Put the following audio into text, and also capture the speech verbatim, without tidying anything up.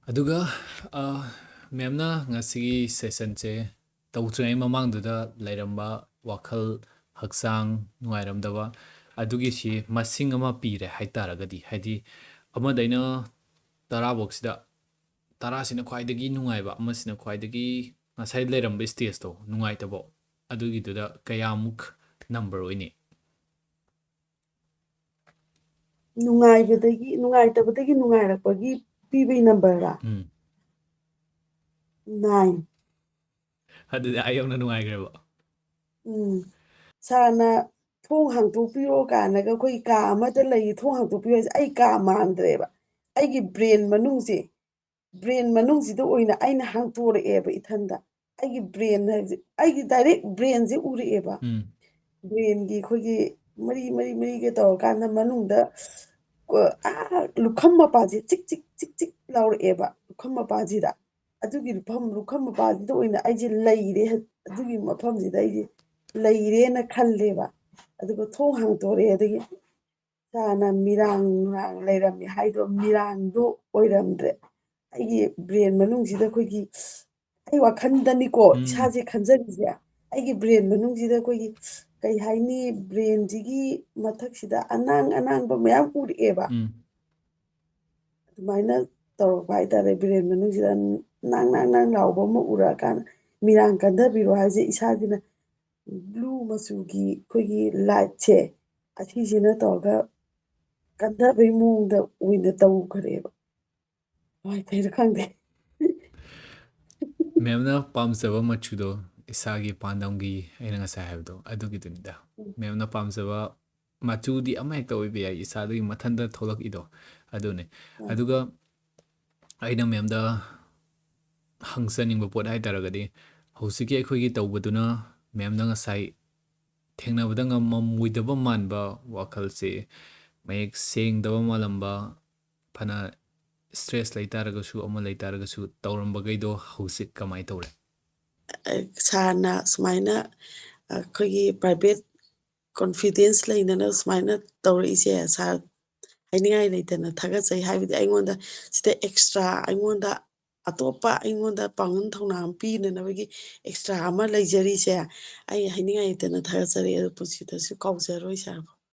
ꯑꯗꯨꯒ ꯃꯦꯝꯅ ꯉꯁꯤꯒꯤ ꯁꯦꯁꯟꯁꯦ ꯇꯧꯗ꯭ꯔꯤꯉꯩ ꯃꯃꯥꯡꯗꯨꯗ ꯂꯩꯔꯝꯕ ꯋꯥꯈꯜ, ꯍꯛꯆꯥꯡ ꯅꯨꯡꯉꯥꯏꯔꯝꯗꯕ ꯑꯗꯨꯒꯤꯁꯤ ꯃꯁꯤꯡ ꯑꯃ ꯄꯤꯔꯦ ꯍꯥꯏꯇꯥꯔꯒꯗꯤ, ꯍꯥꯏꯗꯤ ꯑꯃꯗꯩꯅ ꯇꯔꯥꯐꯧꯁꯤꯗ ꯇꯔꯥꯁꯤꯅ ꯈ꯭ꯋꯥꯏꯗꯒꯤ ꯅꯨꯡꯉꯥꯏꯕ, ꯑꯃꯁꯤꯅ ꯈ꯭ꯋꯥꯏꯗꯒꯤ ꯉꯁꯥꯏ ꯂꯩꯔꯝꯕ ꯁ꯭ꯇꯦꯖꯇꯣ ꯅꯨꯡꯉꯥꯏꯇꯕ, ꯑꯗꯨꯒꯤꯗꯨꯗ ꯀꯌꯥꯃꯨꯛ ꯅꯝꯕꯔ ꯑꯣꯏꯅꯤ? ꯅꯨꯡꯉꯥꯏꯕꯗꯒꯤ ꯅꯨꯡꯉꯥꯏꯇꯕꯗꯒꯤ ꯅꯨꯡꯉꯥꯏꯔꯛꯄꯒꯤ ꯄꯤꯕꯒꯤ ꯅꯝꯕꯔꯔꯥ? ꯎꯝ ꯅꯥꯏꯟ꯫ ꯑꯗꯨꯗꯤ ꯑꯩ ꯌꯧꯅ ꯅꯨꯡꯉꯥꯏꯈ꯭ꯔꯦꯕ꯫ ꯎꯝ ꯁꯥꯔꯅ ꯊꯣꯡ ꯍꯥꯡꯇꯣꯛꯄꯤꯔꯣ ꯀꯥꯏꯅꯒ ꯑꯩꯈꯣꯏ ꯀꯥ ꯑꯃꯗ ꯂꯩ, ꯊꯣꯡ ꯍꯥꯡꯇꯣꯛꯄꯤꯔꯣ ꯍꯥꯏꯁꯦ ꯑꯩ ꯀꯥ ꯃꯥꯟꯗ꯭ꯔꯦꯕ꯫ ꯑꯩꯒꯤ ꯕ꯭ꯔꯦꯟ ꯃꯅꯨꯡꯁꯦ, ꯕ꯭ꯔꯦꯟ ꯃꯅꯨꯡꯁꯤꯗ ꯑꯣꯏꯅ ꯑꯩꯅ ꯍꯥꯡꯇꯣꯔꯛꯑꯦꯕ ꯏꯊꯟꯗ꯫ ꯑꯩꯒꯤ ꯕ꯭ꯔꯦꯟ ꯍꯥꯏꯁꯦ, ꯑꯩꯒꯤ ꯗꯥꯏꯔꯦꯛ ꯕ꯭ꯔꯦꯟꯁꯦ ꯎꯔꯛꯑꯦꯕ꯫ ꯎꯝ ꯕ꯭ꯔꯦꯟꯒꯤ ꯑꯩꯈꯣꯏꯒꯤ ꯃꯔꯤ ꯃꯔꯤ ꯃꯔꯤꯒ ꯇꯧꯔꯀꯥꯟꯗ ꯃꯅꯨꯡꯗ ꯀꯣ- ꯑꯥ ꯂꯨꯈꯝ ꯃꯄꯥꯁꯦ ꯆꯤꯛ ꯆꯤꯛ ꯆꯤꯛ ꯆꯤꯛ ꯂꯥꯎꯔꯛꯑꯦꯕ ꯂꯨꯈꯝ ꯃꯄꯥꯁꯤꯗ꯫ ꯑꯗꯨꯒꯤ ꯂꯨꯈꯝ ꯂꯨꯈꯝ ꯃꯄꯥꯁꯤꯗ ꯑꯣꯏꯅ ꯑꯩꯁꯦ ꯂꯩꯔꯦ꯫ ꯑꯗꯨꯒꯤ ꯃꯐꯝꯁꯤꯗ ꯑꯩꯁꯦ ꯂꯩꯔꯦꯅ ꯈꯜꯂꯦꯕ꯫ ꯑꯗꯨꯒ ꯊꯣꯡ ꯍꯥꯡꯇꯣꯔꯛꯑꯦ꯫ ꯑꯗꯒꯤ ꯆꯥꯅ ꯃꯤꯔꯥꯡ ꯅꯨꯔꯥꯡ ꯂꯩꯔꯝꯃꯦ ꯍꯥꯏꯗꯣ ꯃꯤꯔꯥꯡꯗꯣ ꯑꯣꯏꯔꯝꯗ꯭ꯔꯦ꯫ ꯑꯩꯒꯤ ꯕ꯭ꯔꯦꯟ ꯃꯅꯨꯡꯁꯤꯗ ꯑꯩꯈꯣꯏꯒꯤ, ꯑꯩ ꯋꯥꯈꯜꯗꯅꯤꯀꯣ ꯎꯝ ꯏꯁꯥꯁꯦ ꯈꯟꯖꯔꯤꯁꯦ, ꯑꯩꯒꯤ ꯕ꯭ꯔꯦꯟ ꯃꯅꯨꯡꯁꯤꯗ ꯑꯩꯈꯣꯏꯒꯤ ꯀꯩ ꯍꯥꯏꯅꯤ, ꯕ꯭ꯔꯦꯟꯁꯤꯒꯤ ꯃꯊꯛꯁꯤꯗ ꯑꯅꯥꯡ ꯑꯅꯥꯡꯕ ꯃꯌꯥꯝ ꯎꯔꯛꯑꯦꯕ꯫ ꯎꯝ ꯑꯗꯨꯃꯥꯏꯅ ꯇꯧꯔꯛꯄ ꯍꯥꯏꯇꯥꯔꯦ꯫ ꯕ꯭ꯔꯦꯟ ꯃꯅꯨꯡꯁꯤꯗ ꯅꯥꯡ ꯅꯥꯡ ꯅꯥꯡ ꯂꯥꯎꯕ ꯑꯃ ꯎꯔꯛꯑꯀꯥꯟꯗ ꯃꯤꯔꯥꯡ ꯀꯟꯊꯕꯤꯔꯣ ꯍꯥꯏꯁꯦ ꯏꯁꯥꯁꯤꯅ ꯕ꯭ꯂꯨ ꯃꯆꯨꯒꯤ ꯑꯩꯈꯣꯏꯒꯤ ꯂꯥꯏꯠꯁꯦ ꯑꯁꯤꯁꯤꯅ ꯇꯧꯔꯒ ꯀꯟꯊꯕꯩ ꯃꯑꯣꯡꯗ ꯑꯣꯏꯅ ꯇꯧꯈ꯭ꯔꯦꯕ꯫ ꯀꯃꯥꯏꯅ ꯇꯧꯔꯤꯅꯣ ꯈꯪꯗꯦ꯫ ꯃꯦꯝꯅ ꯄꯥꯝꯖꯕ ꯃꯆꯨꯗꯣ, ꯏꯁꯥꯒꯤ ꯄꯥꯟꯗꯝꯒꯤ ꯑꯩꯅ ꯉꯁꯥꯏ ꯍꯥꯏꯕꯗꯣ ꯑꯗꯨꯒꯤꯗꯨꯅꯤꯗ꯫ ꯎꯝ꯫ ꯃꯦꯝꯅ ꯄꯥꯝꯖꯕ ꯃꯆꯨꯗꯤ ꯑꯃꯍꯦꯛꯇ ꯑꯣꯏꯕ ꯌꯥꯏ, ꯏꯁꯥꯗꯒꯤ ꯃꯊꯟꯇ ꯊꯣꯛꯂꯛꯏꯗꯣ ꯑꯗꯨꯅꯦ꯫ ꯎꯝ꯫ ꯑꯗꯨꯒ ꯑꯩꯅ ꯃꯦꯝꯗ ꯍꯪꯖꯅꯤꯡꯕ ꯄꯣꯠ ꯍꯥꯏ ꯇꯥꯔꯒꯗꯤ, ꯍꯧꯖꯤꯛꯀꯤ ꯑꯩꯈꯣꯏꯒꯤ ꯇꯧꯕꯗꯨꯅ ꯃꯦꯝꯅ ꯉꯁꯥꯏ ꯊꯦꯡꯅꯕꯗ ꯉꯝꯃꯝꯃꯣꯏꯗꯕ ꯃꯥꯟꯕ ꯋꯥꯈꯜꯁꯦ, ꯃꯌꯦꯛ ꯁꯦꯡꯗꯕ ꯃꯥꯜꯂꯝꯕ, ꯐꯅ ꯁ꯭ꯇ꯭ꯔꯦꯁ ꯂꯩ ꯇꯥꯔꯒꯁꯨ, ꯑꯃ ꯂꯩ ꯇꯥꯔꯒꯁꯨ, ꯇꯧꯔꯝꯕꯈꯩꯗꯣ ꯍꯧꯖꯤꯛ ꯀꯃꯥꯏꯅ ꯇꯧꯔꯦ? ꯑ, ꯁꯥꯔꯅ ꯁꯨꯃꯥꯏꯅ ꯑꯩꯈꯣꯏꯒꯤ ꯄ꯭ꯔꯥꯏꯚꯦꯠ ꯀꯣꯟꯐꯤꯗꯦꯟꯁ ꯂꯩꯅꯅ ꯁꯨꯃꯥꯏꯅ ꯇꯧꯔꯛꯏꯁꯦ, ꯁꯥꯔ, ꯍꯥꯏꯅꯤꯡꯉꯥꯏ ꯂꯩꯇꯅ ꯊꯥꯒꯠꯆꯩ꯫ ꯍꯥꯏꯕꯗꯤ ꯑꯩꯉꯣꯟꯗ ꯁꯤꯗ extra, ꯑꯩꯉꯣꯟꯗ ꯑꯇꯣꯞꯄ, ꯑꯩꯉꯣꯟꯗ ꯄꯥꯡꯒꯜ ꯊꯧꯅꯥ ꯑꯃ ꯄꯤꯅꯅꯕꯒꯤ extra ꯑꯃ ꯂꯩꯖꯔꯤꯁꯦ, ꯑꯩ ꯍꯥꯏꯅꯤꯡꯉꯥꯏ ꯂꯩꯇꯅ ꯊꯥꯒꯠꯆꯔꯤ꯫ ꯑꯗꯨ ꯄꯨꯟꯁꯤꯗꯁꯨ ꯀꯥꯎꯖꯔꯣꯏ ꯁꯥꯔꯕꯨ꯫